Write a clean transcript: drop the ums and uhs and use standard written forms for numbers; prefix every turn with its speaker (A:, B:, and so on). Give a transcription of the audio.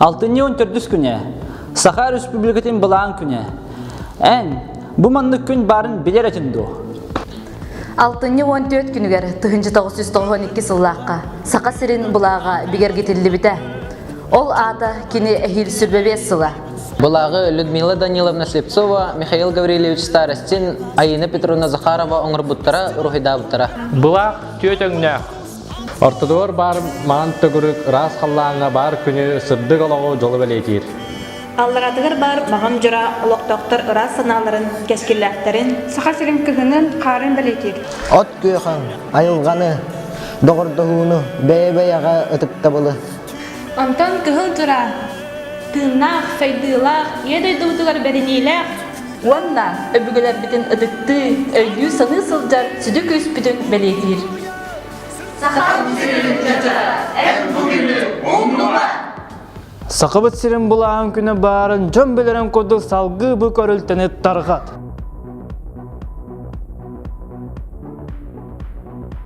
A: Алтынньы он төрдүс күнэ, Саха Республикатын былаан күнэ. Эн, бу маннык күн баарын билэр этин дуо?
B: Алтынньы 14 күнүгэр 1992 сыллаахха Саха сирин былааҕа бигэргитиллибитэ. Ол аата кини эһиил сүрбэбиэс сыла.
C: Былааҕы Людмила Даниловна Слепцова, Михаил Гаврильевич Старостин, Айына Петровна Захарова оҥорбуттара, уруһуйдаабыттара.
D: Былаах түөт өҥнөөх.
E: Ортотугар баар маан төгүрүк ыраас халлааҥҥа баар күнү сырдык олоҕу дьолу бэлиэтиир.
F: Алларатыгар баар маҕан дьоро олохтоохтор ыраас санааларын, кэскиллээхтэрин,
G: Саха сирин кыһынын хаарын бэлиэтиир.
H: От күөҕүн, айылҕаны, доҕордоһууну, бэйэ-бэйэҕэ ытыктабылы.
I: Онтон кыһыл дьоро тыыннаах, сайдыылаах, ийэ дойдубутугар бэриниилээх
B: Уонна өбүгэлэрбитин ытыктыы, өйдүү-саныы сылдьар сүдү күүспүтүн бэлиэтиир.
J: Сахам сирин чачара, эн бу күнү умнума!
A: Сахабыт сирин былааһын күнэ баарын дьон билэрин курдук салгыы бу көрүлтэни тарҕат.